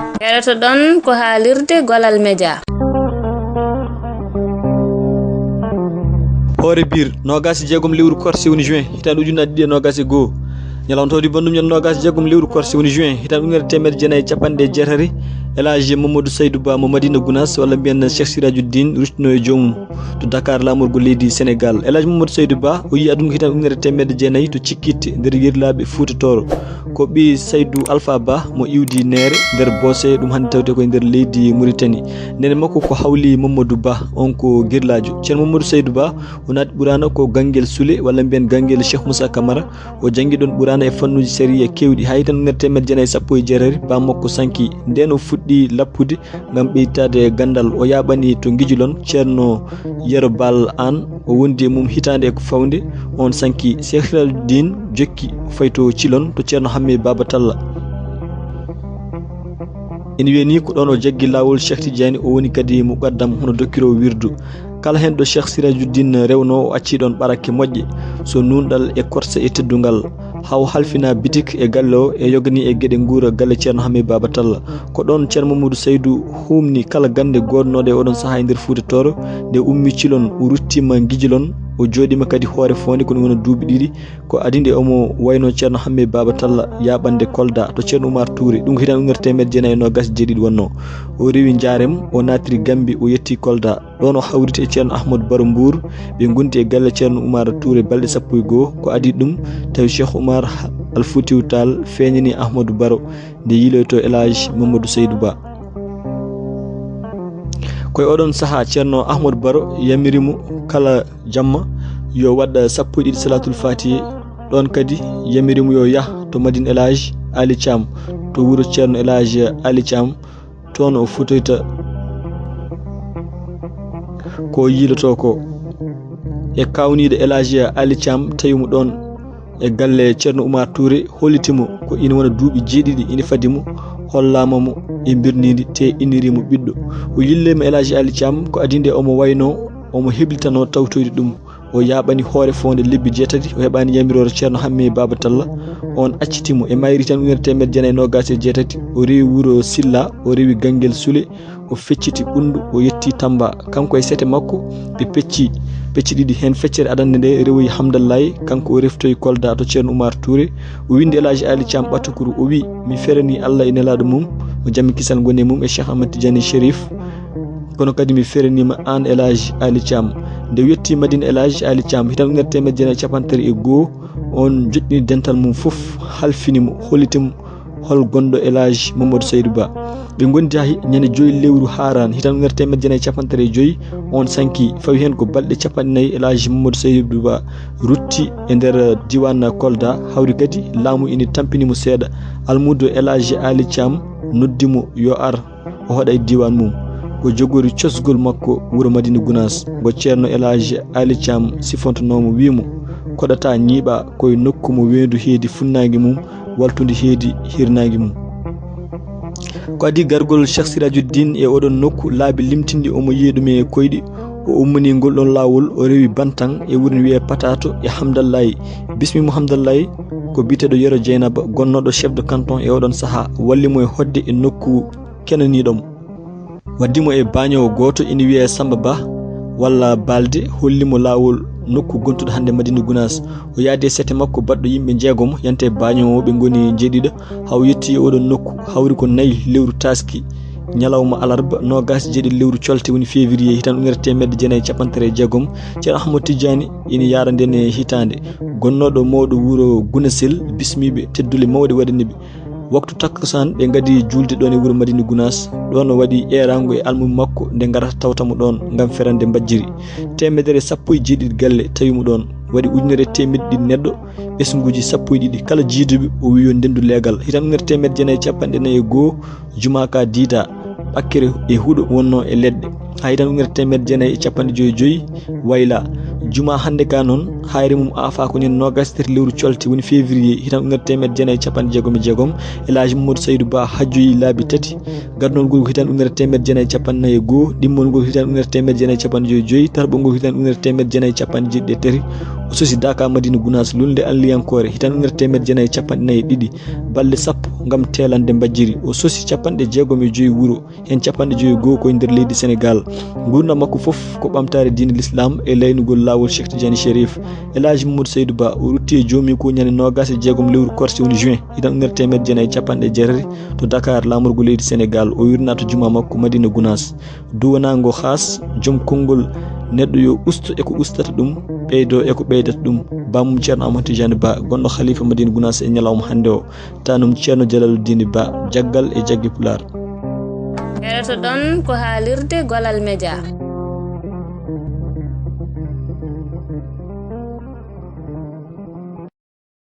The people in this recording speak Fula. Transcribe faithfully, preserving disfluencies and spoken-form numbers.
Heɗotoɗon ko haalirde Golal Media. Hoore biir, noogaas e jeegom lewru korse woni juin, hitaande ujunnaji ɗiɗi e noogaas e goo. Ñalawma tawdi banndum, ñande noogaas e jeegom lewru korse woni juin, hitaande ujunere teemedde jeenayi e capanɗe jeetati, El Hadji Mamadou Saydou Ba mo Madina Gounass, walla mbiyen Cheikh Sirajuddin, ruttino e joomum to Dakar, laamorgo leydi Sénégal. El Hadji Mamadou Saydou Ba, o yii aduna ko hitaande ujunere teemedde jeenayi to Cikkitte, nder Yirlaaɓe Fuuta Tooro. Ko ɓii Saydou Alpha Ba mo iwdi Neere nder Boose, ɗum hannde tawte koye nder leydi Mauritanie. Neene makko ko Hawli Mamadou Ba, on ko Girlaajo. Ceerno Mamadou Saydou Ba, o naati Ɓuraana ko Ganngel Sule, walla mbiyen Ganngel Cheikh Moussa Camara. O janngi ɗon Ɓuraana e fannuuji sariya keewɗi. Haa hitaande ujunere teemedde jeenayi e sappo e jeetati, baam makko sanki. Ndeen o fuɗɗi lappude ngam ɓeytaade ganndal. O yaaɓani to Ngijilon Ceerno Yero Baal Aan. O wondi e mum hitaande e ko fawnde, oon sanki. Cheikh Sirajuddin jokki fayi to Cilon to Ceerno Hammee Baaba Talla. Ina wiyee nii ko ɗoon o jaggi laawol Cheikh Tidiane, o woni kadi muqaddam hono dokkiroowo wirdu. Kala heen ɗo Cheikh Sirajuddin rewnoo, o accii ɗoon ɓarakke moƴƴe, so nuunɗal e korsa e teddungal. Haa o halfinaa bitik e galle o, e yoganii e geɗe nguura galle Ceerno Hammee Baaba Talla. Ko ɗoon Ceerno Mamadou Saydou huumni kala gannde goodnooɗe e oɗon sahaa e nder Fuuta Tooro. Nde ummii Cilon, o ruttiima Ngijilon, o jooɗiima kadi Hoore Foonde, ko ɗum woni duuɓi ɗiɗi. Ko adii nde omo waynoo Ceerno Hammee Baaba Talla yaaɓande Kolda to Ceerno Oumar Touré, ɗum ko hitaande ujunere teemedde jeenayi e noogaas e jeeɗiɗi wonnoo. O rewi Njaarem, o naatiri Gammbi, o yettii Kolda. Ɗoon o hawriti e Ceerno Ahmadu Baro Mbuur, ɓe ngondi e galle Ceerno Oumar Touré balɗe sappo e goo. Ko adii ɗum, tawi Cheikh Oumar Al Foutiyou Tall feeñanii Ahmadu Baro nde yiiloytoo El Hadji Mamadou Saydou Ba. Ko e oɗon sahaa Ceerno Ahmadu Baro yamiri mo kala jamma yo waɗ sappo e ɗiɗi Salaatul Faatihi. Ɗoon kadi yamiri mo yo yah to Madina El Hadji Aali Caam, to wuro Ceerno El Hadji Aali Caam, toon o futoyta ko yiilotoo ko. E kaawniiɗo El Hadji Aali Caam, tawi mo ɗoon e galle Ceerno Oumar Touré, holliti mo ko ina wona duuɓi jeeɗiɗi ina fadi mo, hollaama mo e mbirniindi, te inniri mo ɓiɗɗo. O yilliima El Hadji Aali Caam, ko adii nde omo waynoo omo heblitanoo tawtoyde ɗum. O yaaɓani Hoore Foonde lebbi jeetati, o heɓaani yamiroore Ceerno Hammee Baaba Talla. Oon accitii mo e mayri hitaande ujunere teemedde jeenayi e noogaas e jeetati. O rewi wuro Silla, o rewi Ganngel Sule, o fecciti Ɓunndu, o yettii Tamba. Kanko e sete makko, ɓe pecci pecce ɗiɗi. Heen feccere adannde nde rewoyi Hamdallaay, kanko o reftoyi Kolda to Ceerno Oumar Touré. O winndi El Hadji Aali Caam ɓatukuru, o wii, mi feranii Alla e Nelaaɗo mum, mo jam e kisal ngoni e mum, e Cheikh Ahmad Tidiane Chérif. Kono kadi mi feraniima aan El Hadji Aali Caam. Nde o yettii Madina El Hadji Aali Caam, hitaande ujunere teemedde jeenayi e capanɗe tati e goo, oon joɗɗini dental mum fof, halfini mo, holliti mo hol gonɗo El Hadji Mamadou Saydou Ba. Ɓe ngondi haa hi-, ñande joyi lewru Haaraan, hitaande ujunere teemedde jeenayi e capanɗe tati e joyi, oon sanki, fawi heen ko balɗe capanɗe nayi. El Hadji Mamadou Saydou Ba rutti e nder diiwaan Kolda, hawri kadi laamu ina tampini mo seeɗa. Almuudo El Hadji Aali Caam noddi mo yo ar, o hoɗa e diiwaan mum. O jogori cosgol makko wuro Madina Gounass, ngo Ceerno El Hadji Aali Caam sifontonoo mo, wii mo, koɗataa ñiiɓaa ko e nokku mo weendu heedi funnaange mum, waltude heedi hirnaange mum. Ko adii gargol Cheikh Sirajuddin e oɗon nokku, laabi limtinɗi omo yiya ɗum e koyɗi. O ummanii ngol ɗon laawol, o rewi Bantaŋ e wuro no wiyee Pataato e Hamdallaay. Bismi mo Hamdallaay, ko biyeteeɗo Yero Jeynaba, gonnooɗo chef de canton e oɗon sahaa, walli mo e hoɗde e nokku kenaniiɗo mo. Waddi mo e baañoowo gooto ina wiyee Samba Ba walla Balde, holli mo laawol nokku gontuɗo hannde Madina Gounass. O yaadi e sete makko baɗɗo yimɓe jeegomo, yante baañoowo, ɓe ngoni jeeɗiɗo, haa o yettii e oɗon nokku, hawri ko nayi lewru taaski, ñalawma alarba, noogaas e jeeɗiɗi lewru colte, woni février, hitaande ujunere teemedde jeenayi e capanɗe tati e jeegom. Ceerno Ahmadu Tijjaani ina yaara ndeen e hitaande. Gonnooɗo mawɗo wuro Gunasil bismii ɓe, teddule mawɗe waɗani ɓe. Waktu takkusaan, ɓe ngadi juulde ɗoon e wuro Madina Gounass. Ɗoon o waɗi eeraango e almuɓɓe makko nde ngarata tawta mo ɗoon ngam ferande mbajjiri. Teemedere sappo e jeeɗiɗi galle tawi mo ɗoon. Waɗi ujunere e teemedde ɗiɗi neɗɗo, ɓesnguuji sappo e ɗiɗi. Kala jiiduɓe, o wii yo ndenndu leegal. Hitaande ujunere teemedde jeenayi e capanɗe nayi e goo, jumaa ka diida, ɓakkere e huɗo wonnoo e leɗɗe. Haa hitaande ujunere teemedde jeenayi e capanɗe joyi e joyi, wayla. Jumaa hannde ka noon, haayre mum aafaa ko ñande noogaas e tati lewru colte, woni février, hitaande ujunere teemedde jeenayi e capanɗe jeegom e jeegom. El Hadji Mamadou Saydou Ba hajjoyi laabi tati. Gadnol ngol ko hitaande ujunere teemedde jeenayi e capanɗe nayi e goo, ɗimmol ngol ko hitaande ujunere teemedde jeenayi e capanɗe joyi e joyi, tataɓol ngol ko hitaande ujunere teemedde jeenayi e capanɗe jeeɗiɗi e tati. Sosi Daka Madina Gunaas lulnde alliyankoore hitan ujunere teemeɗe jeenayi e capanɗe nayi e ɗiɗi, balɗe sappo ngam teelande mbajjiri. O sosi capanɗe jeegom e joyi wuro, heen capanɗe joyi e goo ko e nder leydi Senegaal. Nguurndam makko fof ko ɓamtaare diine Lislaam e laynugol laawol Cheikh Tidiane Chérif. El Hadji Mamadou Seydou Ba o rutti e joomiiko ñande noogaas e jeegom lewru korse, woni juin, hitan ujunere teemeɗe jeenayi e capanɗe jeetati, to Dakar, laamorgo leydi Senegaal. O wirnaa to jumaa makko Madina Gunaas. Duwanaango Xaas, joom konngol, neɗɗo yo usto e ko ustata ɗum, ɓeydo e ko ɓeydata ɗum. Bammum Ceerno Amadou Tidiane Ba, gonɗo Khalifa Madina Gunaas e ñalawma hannde o. Taanum Ceerno Jalaluddin Ba, Jaggal e Jaggi Pulaar. Heɗotoɗon ko haalirde Golal Media.